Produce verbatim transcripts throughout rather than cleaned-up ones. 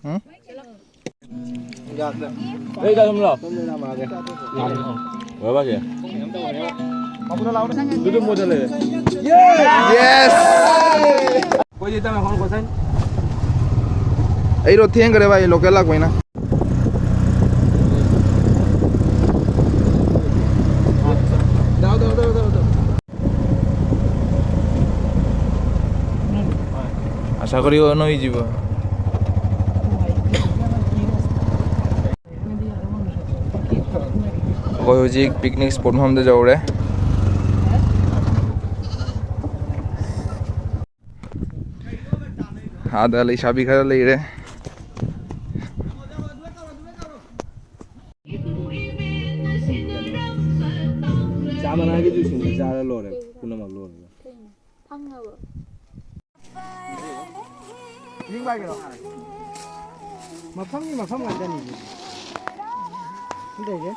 ꯎꯝ? ꯑꯩ ꯆꯥꯛ ꯑꯗꯨꯝ ꯂꯥꯎ꯫ ꯂꯣꯏꯔꯕ ꯁꯦ? ꯑꯗꯨꯗꯤ ꯃꯣꯏꯗ ꯂꯩꯔꯦ꯫ Yes! ꯑꯩꯔꯣ ꯊꯦꯡꯈ꯭ꯔꯦ ꯚꯥꯏ, local ꯂꯥꯛꯄꯅꯤꯅ꯫ ꯑꯁꯥ ꯀꯔꯤ ꯅꯣꯏ ꯖꯤꯕ꯫ ꯑꯩꯈꯣꯏ ꯍꯧꯖꯤꯛ picnic spot ꯃꯐꯝꯗ ꯌꯧꯔꯦ꯫ ꯑꯥꯗ ꯂꯩꯁꯥꯕꯤ ꯈꯔ ꯂꯩꯔꯦ꯫ ꯆꯥ ꯃꯅꯥꯒꯤ ꯖꯨꯏꯁ ꯁꯤꯡꯖꯨ ꯆꯥꯔ ꯂꯣꯏꯔꯦ, ꯄꯨꯝꯅꯃꯛ ꯂꯣꯏꯔꯦ꯫ ꯐꯪꯉꯕꯣ? ꯃꯐꯝꯒꯤ ꯃꯐꯝ ꯉꯥꯛꯇꯅꯤ꯫ ꯁꯤ ꯂꯩꯔꯦ꯫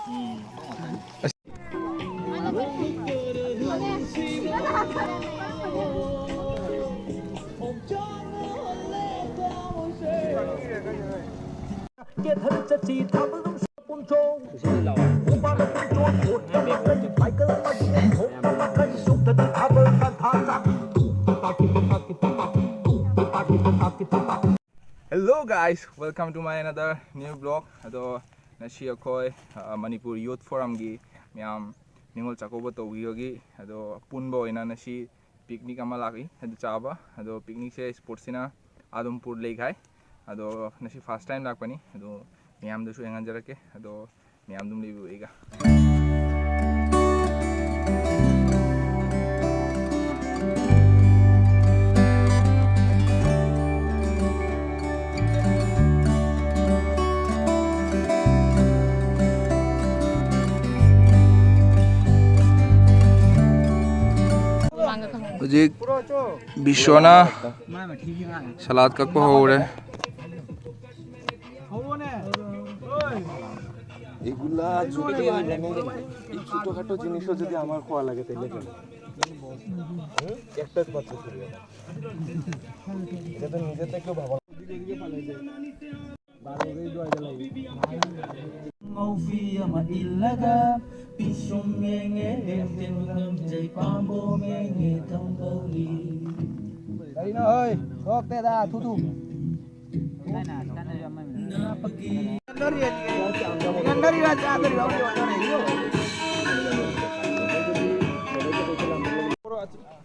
Hello guys, welcome to my another new vlog. ꯑꯗꯣ ꯉꯁꯤ ꯑꯩꯈꯣꯏ, ꯑ, ꯃꯅꯤꯄꯨꯔ Youth Forumꯒꯤ ꯃꯌꯥꯝ ꯅꯤꯉꯣꯜ ꯆꯥꯛꯀꯧꯕ ꯇꯧꯕꯤꯕꯒꯤ ꯑꯗꯣ ꯑꯄꯨꯟꯕ ꯑꯣꯏꯅ ꯉꯁꯤ picnic ꯑꯃ ꯂꯥꯛꯏ꯫ ꯑꯗꯨ ꯆꯥꯕ, ꯑꯗꯣ picnicꯁꯦ spotꯁꯤꯅ ꯑꯥꯗꯨꯝꯄꯨꯔ lake ꯍꯥꯏ꯫ ꯑꯗꯣ ꯉꯁꯤ first time ꯂꯥꯛꯄꯅꯤ꯫ ꯑꯗꯣ ꯃꯌꯥꯝꯗꯁꯨ ꯌꯦꯡꯍꯟꯖꯔꯛꯀꯦ꯫ ꯑꯗꯣ ꯃꯌꯥꯝ ꯑꯗꯨꯝ ꯂꯩꯕꯤꯌꯨ ꯑꯩꯒ꯫ ꯍꯧꯖꯤꯛ ꯕꯤꯁ꯭ꯋꯅ ꯁꯂꯥꯗ ꯀꯛꯄ ꯍꯧꯔꯦ꯫ এগুলা যদি আমি এই ছোটখাটো জিনিসও যদি আমার খোয়া লাগে, তাহলে কেন? একটা মাত্র ছিল। এটা তো নিজে থেকেও ভাবা। ꯉꯧꯕꯤ ꯑꯃ ꯏꯜꯂꯒ ꯄꯤꯁꯨꯝ ꯌꯦꯡꯉꯦ, ꯇꯦꯝꯇꯦꯝ ꯅꯝꯖꯩ, ꯄꯥꯝꯕꯣꯝ ꯌꯦꯡꯉꯦ, ꯊꯝꯕꯧꯂꯤ꯫ ꯀꯔꯤꯅꯣ ꯍꯣꯏ? ꯊꯣꯛꯇꯦꯗ, ꯊꯨ ꯊꯨ꯫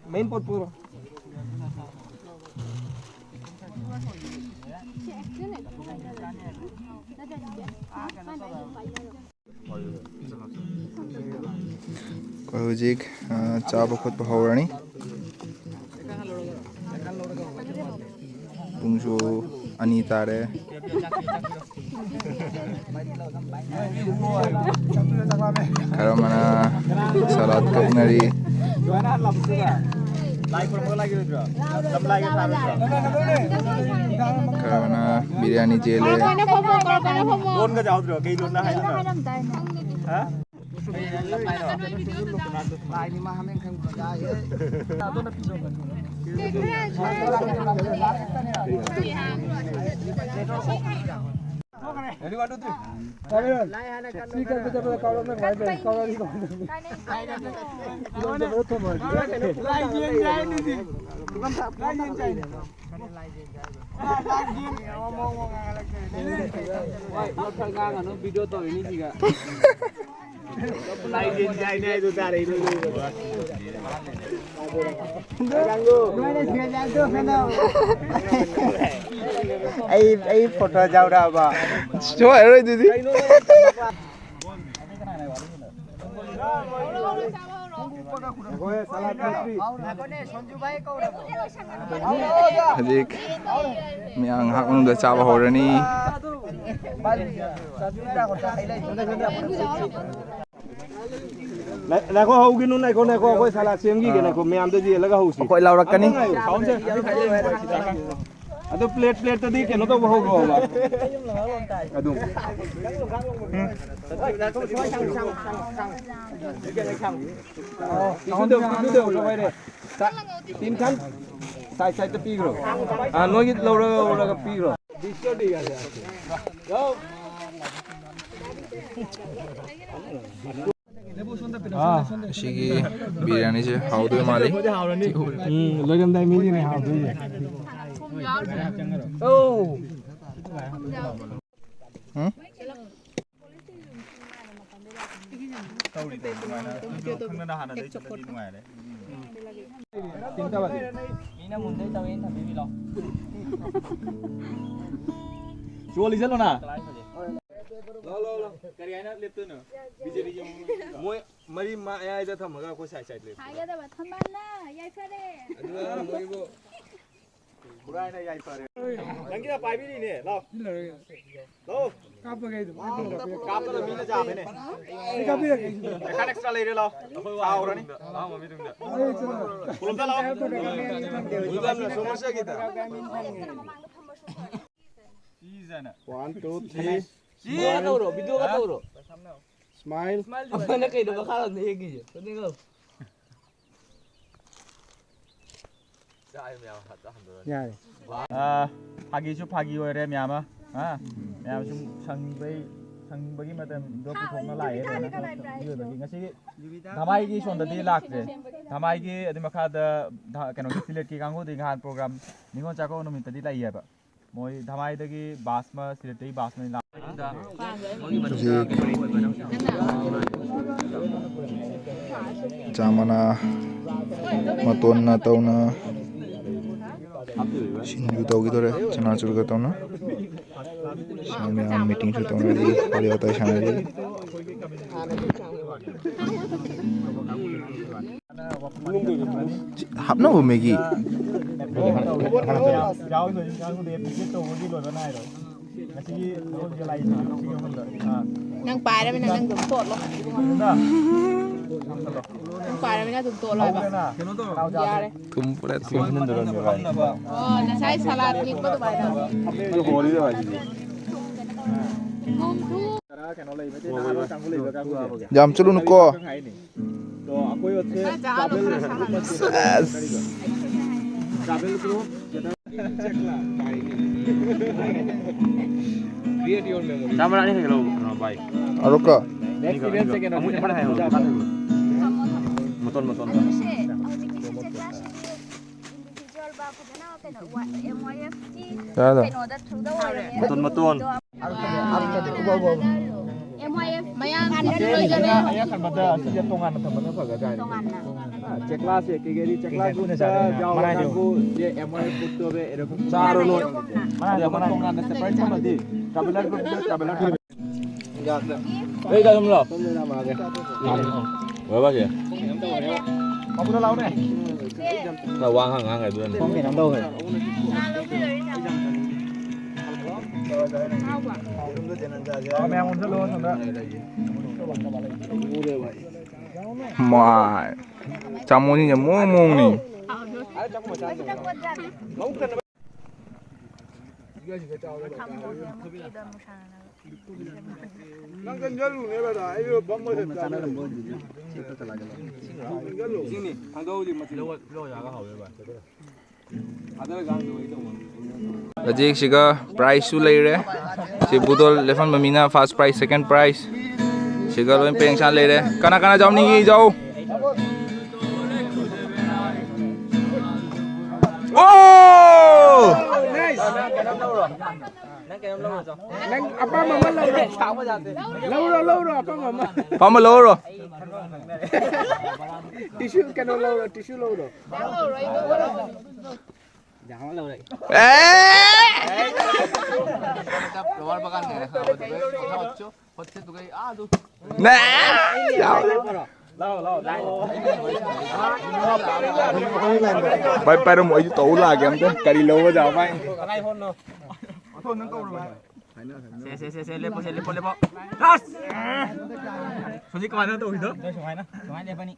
Main pot puro. ꯑꯩꯈꯣꯏ ꯍꯧꯖꯤꯛ, ꯑ, ꯆꯥꯕ ꯈꯣꯠꯄ ꯍꯧꯔꯅꯤ꯫ ꯄꯨꯡꯁꯨ ꯑꯅꯤ ꯇꯥꯔꯦ꯫ ꯈꯔ ꯑꯃꯅ salad ꯀꯛꯅꯔꯤ꯫ ꯈꯔ ꯑꯃꯅ ꯕꯤꯔꯌꯥꯅꯤ ꯆꯦꯜꯂꯦ꯫ ꯀꯩꯅꯣ ꯐꯝꯃꯣ, ꯀꯩꯅꯣ ꯐꯝꯃꯣ꯫ ꯂꯣꯟꯒ ꯌꯥꯎꯗ꯭ꯔꯣ? ꯀꯩ ꯂꯣꯟꯅ ꯍꯥꯏꯅꯣ? ꯍꯥ? ꯉꯥꯡꯉꯅꯨ, video ꯇꯧꯔꯤꯅꯤ ꯁꯤꯒ꯫ ꯑꯩ, ꯑꯩ photo ꯌꯥꯎꯔꯛꯑꯕ? ꯁꯣꯏꯔꯔꯣꯏ ꯑꯗꯨꯗꯤ꯫ ꯍꯧꯖꯤꯛ ꯃꯌꯥꯝ ꯉꯥꯏꯍꯥꯛ ꯃꯅꯨꯡꯗ ꯆꯥꯕ ꯍꯧꯔꯅꯤ꯫ ꯉꯥꯏꯈꯣ, ꯍꯧꯒꯤꯅꯨ, ꯉꯥꯏꯈꯣ, ꯉꯥꯏꯈꯣ, ꯑꯩꯈꯣꯏ salad ꯁꯦꯝꯈꯤꯒꯦ, ꯉꯥꯏꯈꯣ, ꯃꯌꯥꯝꯗ ꯌꯦꯜꯂꯒ ꯍꯧꯁꯤ꯫ ꯑꯩꯈꯣꯏ ꯂꯥꯎꯔꯛꯀꯅꯤ꯫ ꯑꯝꯇ ꯉꯥꯏꯌꯨ, sound ꯁꯦ꯫ ꯑꯗꯨ ꯄ꯭ꯂꯦꯠ ꯄ꯭ꯂꯦꯠꯇꯗꯤ ꯀꯩꯅꯣ ꯇꯧꯕ ꯍꯧꯔꯣꯕ꯫ ꯑꯗꯨꯝ꯫ ꯏꯁꯨꯗ ꯏꯁꯨꯗ ꯂꯧꯔꯦ꯫ ꯇꯤꯟ ꯈꯟ ꯁꯥꯏ ꯁꯥꯏꯗ ꯄꯤꯈ꯭ꯔꯣ꯫ ꯑꯥ, ꯅꯣꯏꯒꯤ ꯂꯧꯔꯒ ꯄꯤꯈ꯭ꯔꯣ꯫ ꯑꯥ, ꯑꯁꯤꯒꯤ ꯕꯤꯔꯌꯥꯅꯤꯁꯦ ꯍꯥꯎꯗꯣꯏ ꯃꯥꯜꯂꯤ꯫ ꯎꯝ, ꯂꯣꯏꯔꯝꯗꯥꯏ ꯃꯤꯒꯤꯅꯦ ꯍꯥꯎꯗꯣꯏꯁꯦ꯫ ꯎꯝ? ꯈꯪꯅꯅ ꯍꯥꯟꯅꯗꯩ ꯆꯠꯂꯗꯤ ꯅꯨꯡꯉꯥꯏꯔꯦ꯫ ꯃꯤꯅ ꯃꯨꯟꯗꯩ ꯇꯧꯋꯦꯅ ꯊꯝꯕꯤꯕꯤ ꯂꯥꯎ꯫ ꯆꯣꯜꯂꯤ ꯆꯠꯂꯣꯅ꯫ ꯂꯥꯎ, ꯂꯥꯎ, ꯂꯥꯎ꯫ ꯀꯔꯤ ꯍꯥꯏꯅ ꯂꯦꯞꯇꯣꯏꯅꯣ? ꯕꯤ ꯖꯦ ꯄꯤꯒꯤ ꯃꯑꯣꯡꯗ꯫ ꯃꯣꯏ ꯃꯔꯤ ꯃꯌꯥꯏꯗ ꯊꯝꯃꯒ ꯑꯩꯈꯣꯏ ꯁꯥꯏ ꯁꯥꯏ ꯂꯦꯞꯄ꯫ ꯍꯥꯏꯒꯗꯕ ꯊꯝꯕꯥꯜꯅ ꯌꯥꯏꯐꯔꯦ꯫ ꯑꯗꯨꯅ ꯃꯣꯏꯕꯨ ꯈꯨꯔꯥꯏꯅ ꯌꯥꯏꯐꯔꯦ꯫ ꯅꯪꯒꯤꯅ ꯄꯥꯏꯕꯤꯔꯤꯅꯦ꯫ ꯂꯥꯎ꯫ ꯂꯥꯎ꯫ ꯀꯥꯞꯄꯒꯦ ꯑꯩꯗꯣ꯫ ꯀꯥꯞꯄꯗ ꯃꯤꯅ ꯆꯥꯕꯅꯦ꯫ ꯑꯩ ꯀꯥꯞꯄꯤꯔꯒꯦ꯫ ꯑꯦ, ꯈꯔ extra ꯂꯩꯔꯦ, ꯂꯥꯎ꯫ ꯆꯥꯎꯔꯅꯤ꯫ ꯑꯩ ꯆꯠꯂꯣ꯫ ꯄꯨꯂꯞꯇ ꯂꯥꯎ꯫ ꯄꯨꯂꯞꯇ ꯁꯣꯃꯣꯁꯥꯒꯤꯗ꯫ ꯆꯤꯖ ꯍꯥꯏꯅ꯫ One, two, three. ꯚꯤꯗꯤꯑꯣꯒ ꯇꯧꯔꯣ, ꯚꯤꯗꯤꯑꯣꯒ ꯇꯧꯔꯣ꯫ Smile. ꯑꯃꯅ ꯀꯩꯅꯣ ꯃꯈꯥꯔꯣꯝꯗ ꯌꯦꯡꯉꯤꯁꯦ? ꯌꯥꯔꯦ꯫ ꯑꯥ, ꯐꯥꯒꯤꯁꯨ ꯐꯥꯒꯤ ꯑꯣꯏꯔꯦ ꯃꯌꯥꯝ ꯑꯃ꯫ ꯑꯥ, ꯃꯌꯥꯝ ꯁꯨꯝ ꯁꯪꯕꯩ, ꯁꯪꯕꯒꯤ ꯃꯇꯝꯗꯣ ꯄꯨꯊꯣꯛꯅ ꯂꯥꯛꯑꯦ ꯂꯣꯏꯅ꯫ ꯃꯤꯑꯣꯏꯕꯒꯤ ꯉꯁꯤꯒꯤ ꯙꯃꯥꯏꯒꯤ ꯁꯣꯝꯗꯗꯤ ꯂꯥꯛꯇ꯭ꯔꯦ꯫ ꯙꯃꯥꯏꯒꯤ ꯑꯗꯨ ꯃꯈꯥꯗ ꯙ-, ꯀꯩꯅꯣꯒꯤ ꯁꯤꯂꯦꯠꯀꯤ ꯀꯥꯡꯕꯨꯗꯤ ꯅꯍꯥꯟ program ꯅꯤꯉꯣꯜ ꯆꯥꯛꯀꯧꯕ ꯅꯨꯃꯤꯠꯇꯗꯤ ꯂꯩꯌꯦꯕ꯫ ꯃꯣꯏ ꯙꯃꯥꯏꯗꯒꯤ ꯕꯥꯁ ꯑꯃ, ꯁꯤꯂꯦꯠꯇꯒꯤ ꯕꯥꯁ ꯑꯃ ꯂꯥꯛ-, ꯍꯧꯖꯤꯛ ꯆꯥ ꯃꯅꯥ ꯃꯇꯣꯟꯅ ꯇꯧꯅ ꯁꯤꯡꯖꯨ ꯇꯧꯈꯤꯗꯣꯔꯦ, ꯆꯅꯥꯆꯨꯔꯒ ꯇꯧꯅ꯫ ꯁꯤ ꯃꯌꯥꯝ meetingꯁꯨ ꯇꯧꯅꯔꯤ, ꯋꯥꯔꯤ ꯋꯥꯇꯥꯏ ꯁꯥꯟꯅꯔꯤ꯫ ꯍꯥꯞꯅꯕ ꯃꯦꯒꯤ꯫ ꯅꯪ ꯄꯥꯏꯔꯕꯅꯤꯅ ꯅꯪ ꯑꯗꯨꯝ ꯇꯣꯠꯂꯣ꯫ ꯄꯥꯔꯃꯤꯅ ꯑꯗꯨꯝ ꯇꯣꯛꯂꯣ ꯍꯥꯏꯕ꯫ ꯌꯥꯔꯦ꯫ ꯊꯨꯝ ꯄꯨꯔꯥ ꯊꯨꯝ꯫ ꯑꯣ, ꯉꯁꯥꯏ ꯁꯂꯥꯗ ꯅꯤꯛꯄ ꯑꯗꯨꯃꯥꯏꯅ꯫ ꯊꯨꯝ, ꯊꯨꯝ꯫ ꯌꯥꯝ ꯆꯠꯂꯨꯅꯨꯀꯣ꯫ ꯑꯁ꯫ ꯆꯥꯝꯃꯔꯥꯅꯤ ꯈꯛ ꯂꯧꯕ, ꯀꯩꯅꯣ, ꯚꯥꯏ? ꯑꯔꯣꯀ꯫ ꯑꯃꯨꯛ ꯑꯃꯅ ꯍꯥꯏꯌꯣ, ꯃꯈꯥ ꯇꯥꯕꯤꯌꯨ꯫ ꯃꯇꯣꯟ, ꯃꯇꯣꯟ꯫ ꯑꯗꯨꯁꯦ ꯍꯧꯖꯤꯛꯀꯤꯁꯦ ꯆꯦꯛ ꯀ꯭ꯂꯥꯁ ꯏꯟꯗꯤꯚꯤꯖꯨꯋꯦꯜ ꯕ ꯐꯖꯅ ꯀꯩꯅꯣ, ꯑꯦꯝ ꯋꯥꯏ ꯑꯦꯐ ꯀꯤ ꯌꯥꯔꯦ꯫ ꯀꯩꯅꯣꯗ ꯊ꯭ꯔꯨꯗ ꯑꯣꯏꯔꯦ꯫ ꯃꯇꯣꯟ, ꯃꯇꯣꯟ꯫ ꯑꯦꯝ ꯋꯥꯏ ꯑꯦꯐ ꯃꯌꯥꯝ ꯍꯥꯟꯅ ꯂꯣꯏꯖꯔꯦ꯫ ꯑꯩꯅ ꯈꯟꯕꯗ ꯑꯁꯤꯁꯦ ꯇꯣꯉꯥꯟꯅ ꯊꯝꯕꯅ ꯐꯒꯗ꯭ꯔꯥ ꯍꯥꯏꯅ꯫ ꯇꯣꯉꯥꯟꯅ꯫ ꯆꯦꯛꯂꯥꯁꯦ ꯀꯩ ꯀꯩꯗꯤ ꯆꯦꯛꯂꯥ ꯒ꯭ꯔꯨꯞꯇ ꯌꯥꯎꯕ ꯀꯥꯡꯕꯨꯁꯦ ꯑꯦꯝ ꯋꯥꯏ ꯑꯦꯐ ꯒ꯭ꯔꯨꯞꯇ ꯑꯣꯏꯕ ꯑꯦꯔꯣ ꯒ꯭ꯔꯨꯞꯇ ꯆꯥꯔꯣ ꯂꯣꯏ꯫ ꯑꯗꯣ ꯑꯩꯈꯣꯏ ꯇꯣꯉꯥꯟꯅ ꯁꯦꯄꯔꯦꯠ ꯊꯝꯃꯗꯤ ꯇ꯭ꯔꯥꯚꯦꯂꯔ ꯒ꯭ꯔꯨꯞꯇ ꯇ꯭ꯔꯥꯚꯦꯂꯔ ꯒ꯭ꯔꯨꯞ꯫ ꯑꯩ ꯀꯩꯅꯣꯝ ꯂꯥꯎ꯫ ꯂꯣꯏꯔꯕ ꯁꯦ? ꯃꯄꯨꯗ ꯂꯥꯎꯅꯦ꯫ ꯈꯔ ꯋꯥ ꯉꯥꯡ ꯉꯥꯡ ꯂꯩꯕ ꯑꯗꯨꯅꯅꯦ꯫ ꯁꯣꯝ ꯀꯩꯅꯣꯝ ꯇꯧꯈ꯭ꯔꯦ꯫ ꯃꯌꯥꯝ ꯑꯣꯟꯁꯤꯜꯂꯣ ꯑꯁꯣꯝꯗ꯫ ꯃꯥꯏ꯫ ꯆꯥꯃꯣꯅꯤꯅꯦ ꯃꯑꯣꯡ ꯃꯑꯣꯡꯅꯤ꯫ ꯅꯪ ꯆꯪꯁꯤꯜꯂꯨꯅꯦ ꯕ꯭ꯔꯗꯔ, ꯑꯩꯁꯨ ꯐꯝꯕ ꯆꯞ ꯆꯥꯗꯦ꯫ ꯆꯪꯁꯤꯜꯂꯨ꯫ ꯏꯁꯤꯡꯅꯤ, ꯊꯥꯡꯗꯧꯗꯤ ꯃꯆꯤꯟ꯫ ꯊꯥꯗꯔꯀꯥꯟꯗ ꯋꯥꯔꯤ ꯇꯧꯕ꯫ ꯍꯧꯖꯤꯛꯁꯤꯒ ꯄ꯭ꯔꯥꯏꯖꯁꯨ ꯂꯩꯔꯦ꯫ ꯁꯤ ꯕꯨꯗꯣꯜ ꯂꯦꯞꯍꯟꯕ ꯃꯤꯅ ꯐꯥꯔꯁ ꯄ꯭ꯔꯥꯏꯖ, ꯁꯦꯀꯦꯟ ꯄ꯭ꯔꯥꯏꯖ꯫ ꯁꯤꯒ ꯂꯣꯏ ꯄꯔꯦꯡ ꯁꯥꯅ ꯂꯩꯔꯦ꯫ ꯀꯅꯥ ꯀꯅꯥ ꯌꯥꯎꯅꯤꯡꯉꯤ? ꯌꯥꯎ꯫ ꯑꯣ! ꯅꯪ ꯑꯄꯥꯝꯕ ꯑꯃ ꯂꯧꯔꯣ꯫ ꯂꯧꯔꯣ, ꯂꯧꯔꯣ, ꯑꯄꯥꯝꯕ ꯑꯃ꯫ ꯑꯄꯥꯝꯕ ꯂꯧꯔꯣ꯫ ꯇꯤꯁꯨ ꯀꯩꯅꯣ ꯂꯧꯔꯣ, ꯇꯤꯁꯨ ꯂꯧꯔꯣ꯫ ꯑꯦ! ꯅꯦ! ꯌꯥꯎꯔꯦ꯫ ꯚꯥꯏ, ꯄꯥꯏꯔꯝꯃꯣ, ꯑꯩꯁꯨ ꯇꯧ ꯂꯥꯛꯑꯒꯦ ꯑꯝꯇ꯫ ꯀꯔꯤ ꯂꯧꯕꯗ, ꯚꯥꯏ? ꯁꯦ, ꯁꯦ, ꯁꯦ, ꯁꯦ, ꯂꯦꯞꯄꯣ, ꯁꯦ, ꯂꯦꯞꯄꯣ, ꯂꯦꯞꯄꯣ꯫ ꯑꯁ! ꯍꯧꯖꯤꯛ ꯀꯃꯥꯏꯅ ꯇꯧꯔꯤꯗꯣ? ꯁꯨꯃꯥꯏꯅ, ꯁꯨꯃꯥꯏꯅ ꯂꯦꯞꯄꯅꯤ꯫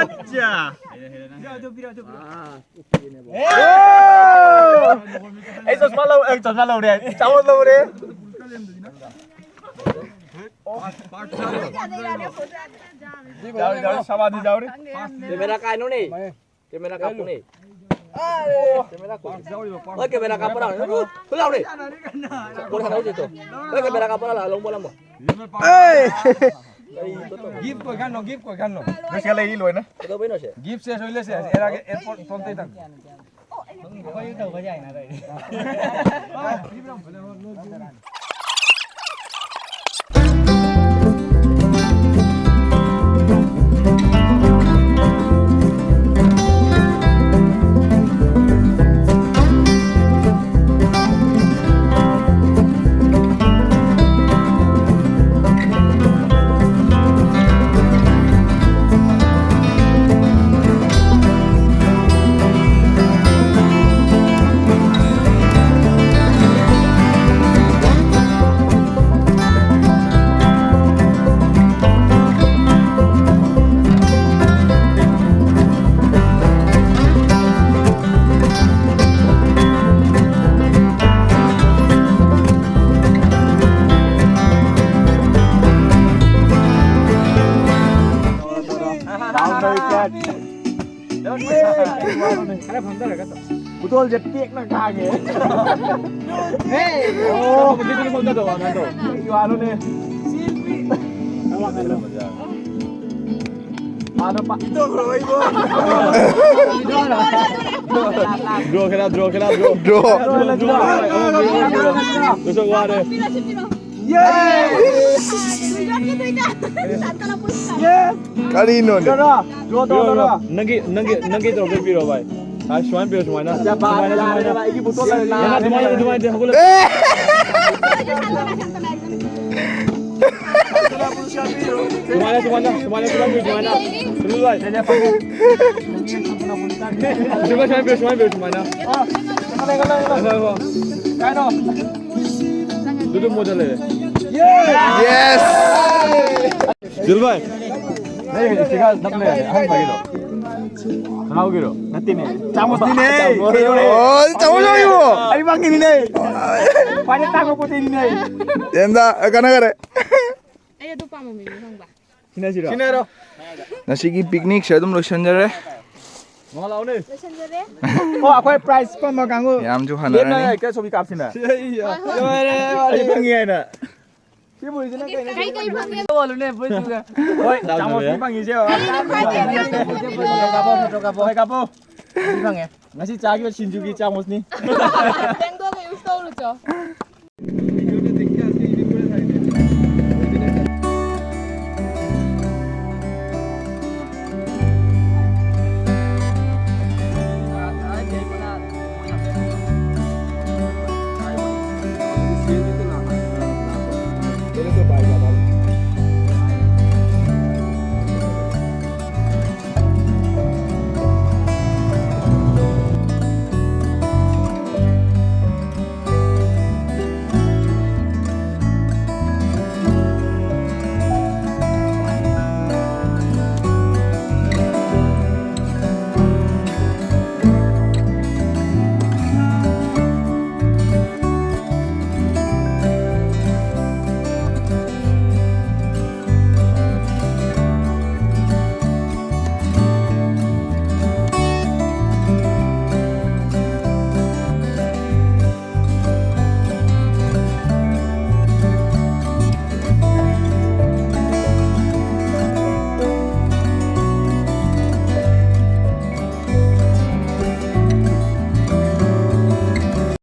ꯑꯠꯆꯥ! ꯑꯩ ꯆꯁꯃꯥ ꯂꯧ-, ꯑꯩ ꯆꯁꯃꯥ ꯂꯧꯔꯦ꯫ ꯆꯥꯎ ꯂꯧꯔꯦ꯫ ꯌꯥꯎꯔꯦ, ꯌꯥꯎꯔꯦ, ꯁꯃꯥꯙꯤ ꯌꯥꯎꯔꯦ꯫ ꯀꯦꯃꯦꯔꯥ ꯀꯥꯏꯅꯣꯅꯦ? ꯀꯦꯃꯦꯔꯥ ꯀꯥꯞꯄꯨꯅꯦ꯫ ꯀꯦꯃꯦꯔꯥ ꯀꯥꯞꯄꯨ꯫ ꯍꯣꯏ, ꯀꯦꯃꯦꯔꯥ ꯀꯥꯞꯄ ꯂꯥꯎꯅꯦ꯫ ꯊꯨ ꯂꯥꯎꯅꯦ꯫ ꯀꯣꯟ ꯁꯥꯟꯅꯧꯁꯤ ꯇꯣ꯫ ꯍꯣꯏ, ꯀꯦꯃꯦꯔꯥ ꯀꯥꯞꯄ ꯂꯥꯎ, ꯂꯧ ꯄꯣꯠ ꯑꯃ꯫ ꯑꯦ! ꯀꯔꯤ ꯇꯣ ꯇꯧ? Gift ꯀꯣꯏ ꯈꯟꯅꯣ, gift ꯀꯣꯏ ꯈꯟꯅꯣ꯫ ꯂꯣꯏꯁꯤꯜꯂꯦ, ꯏ ꯂꯣꯏꯅ꯫ ꯀꯩꯗꯧꯕꯩꯅꯣ ꯁꯦ? Gift ꯁꯦ ꯁꯣꯏ ꯂꯩꯁꯦ, ꯑꯦꯔꯥꯒꯤ airport ꯐꯣꯟ ꯇꯩ ꯇꯪ꯫ ꯑꯩꯈꯣꯏꯁꯨ ꯇꯧꯕ ꯌꯥꯏꯅ ꯇꯧꯔꯤꯁꯦ꯫ ꯈꯔ ꯐꯝꯊꯔꯒ ꯇꯧ꯫ ꯈꯨꯗꯣꯜꯁꯦ ꯇꯦꯛꯅ ꯈꯥꯡꯉꯦ꯫ ꯑꯣ, ꯍꯧꯖꯤꯛꯇꯤ ꯀꯩꯅꯣ ꯇꯧ, ꯀꯩꯅꯣ ꯇꯧ꯫ ꯋꯥꯅꯣꯅꯦ꯫ ꯃꯥꯅ ꯄꯥ-, Draw ꯈꯦꯂꯥ, draw ꯈꯦꯂꯥ, draw꯫ Draw꯫ Draw ꯈꯦꯂꯥ, draw ꯈꯦꯂꯥ꯫ ꯂꯣꯏꯁꯛ ꯋꯥꯔꯦ꯫ ꯀꯔꯤꯅꯣꯅꯦ? ꯅꯪꯒꯤ, ꯅꯪꯒꯤ, ꯅꯪꯒꯤ ꯇꯧꯔꯛꯄ ꯄꯤꯔꯣ, ꯚꯥꯏ꯫ ꯑꯥ, ꯁꯨꯃꯥꯏꯅ ꯄꯤꯔꯣ, ꯁꯨꯃꯥꯏꯅ꯫ ꯁꯨꯃꯥꯏꯅ, ꯁꯨꯃꯥꯏꯅ꯫ ꯌꯥꯔꯦ, ꯚꯥꯏ, ꯑꯩꯒꯤ ꯕꯣꯇꯜ ꯂꯩꯔꯦ꯫ ꯌꯥꯔꯦ, ꯑꯗꯨꯃꯥꯏꯅ, ꯑꯗꯨꯃꯥꯏꯅ ꯍꯧꯒꯠꯂ-, ꯑꯦ! ꯁꯨꯃꯥꯏꯅ, ꯁꯨꯃꯥꯏꯅ, ꯁꯨꯃꯥꯏꯅ, ꯁꯨꯃꯥꯏꯅ ꯄꯤꯌꯨ, ꯁꯨꯃꯥꯏꯅ꯫ ꯁꯨꯃꯥꯏꯅ ꯄꯤꯌꯨ, ꯁꯨꯃꯥꯏꯅ ꯄꯤꯌꯨ, ꯁꯨꯃꯥꯏꯅ꯫ ꯍꯣꯏ, ꯍꯣꯏ꯫ ꯀꯥꯏꯅꯣ? ꯑꯗꯨꯗ ꯃꯣꯗꯦꯜ ꯂꯩꯔꯦ꯫ Yes! ꯖꯨꯜ ꯚꯥꯏ, ꯅꯪ ꯁꯤꯒ ꯅꯛꯅ ꯂꯩꯔꯦ, ꯑꯍꯟꯕꯒꯤꯗꯣ꯫ ꯈꯅꯥꯎꯒꯤꯔꯣ? ꯅꯠꯇꯦꯅꯦ꯫ ꯆꯥꯃꯁꯅꯤꯅꯦ꯫ ꯑꯣ, ꯆꯥꯃꯁ ꯑꯣꯏꯕꯣ? ꯑꯩ ꯃꯥꯡꯉꯤꯅꯤꯅꯦ꯫ ꯈ꯭ꯋꯥꯏꯗꯩ ꯇꯥꯡꯕ ꯄꯣꯠ ꯆꯩꯅꯤꯅꯦ꯫ ꯌꯦꯟꯗ, ꯀꯥꯟꯅꯈꯔꯦ꯫ ꯑꯩ ꯑꯗꯨ ꯄꯥꯝꯃꯝꯃꯤꯅꯦ ꯈꯪꯕ꯫ ꯁꯤꯟꯅꯁꯤꯔꯣ? ꯁꯤꯟꯅꯔꯣ꯫ ꯉꯁꯤꯒꯤ ꯄꯤꯛꯅꯤꯛꯁꯦ ꯑꯗꯨꯝ ꯂꯣꯏꯁꯤꯟꯖꯔꯦ꯫ ꯃꯉꯥ ꯂꯥꯛꯑꯣꯅꯦ꯫ ꯂꯣꯏꯁꯤꯟꯖꯔꯦ꯫ ꯑꯣ, ꯑꯩꯈꯣꯏ ꯄ꯭ꯔꯥꯏꯖ ꯐꯝꯕ ꯀꯥꯡꯕꯨ꯫ ꯃꯌꯥꯝꯁꯨ ꯂꯦꯞꯅ ꯍꯥꯟꯅꯔꯅꯤ꯫ ꯍꯦꯛꯇ ꯁꯣꯕꯤ ꯀꯥꯞꯁꯤꯅ꯫ ꯁꯤ ꯑꯩ ꯂꯣꯏꯔꯦ, ꯂꯣꯏꯔꯦ꯫ ꯑꯩ ꯐꯪꯉꯤ ꯍꯥꯏꯅ꯫ ꯁꯤ ꯃꯣꯏꯁꯤꯅ ꯀꯩꯅꯣ? ꯀꯩ, ꯀꯩ ꯐꯪꯉꯦ? ꯌꯣꯜꯂꯨꯅꯦ, ꯕꯣꯏꯁꯨꯒ꯫ ꯍꯣꯏ, ꯆꯥꯃꯁꯅꯤ ꯐꯪꯉꯤꯁꯦ꯫ Photo ꯀꯥꯞꯄꯣ, photo ꯀꯥꯞꯄꯣ꯫ ꯍꯣꯏ, ꯀꯥꯞꯄꯣ꯫ ꯁꯤ ꯐꯪꯉꯦ꯫ ꯉꯁꯤ ꯆꯥꯈꯤꯕ ꯁꯤꯡꯖꯨꯒꯤ ꯆꯥꯃꯁꯅꯤ꯫ ꯇꯦꯡꯗꯣꯒ ꯌꯨꯁ ꯇꯧꯔꯨꯆꯣ꯫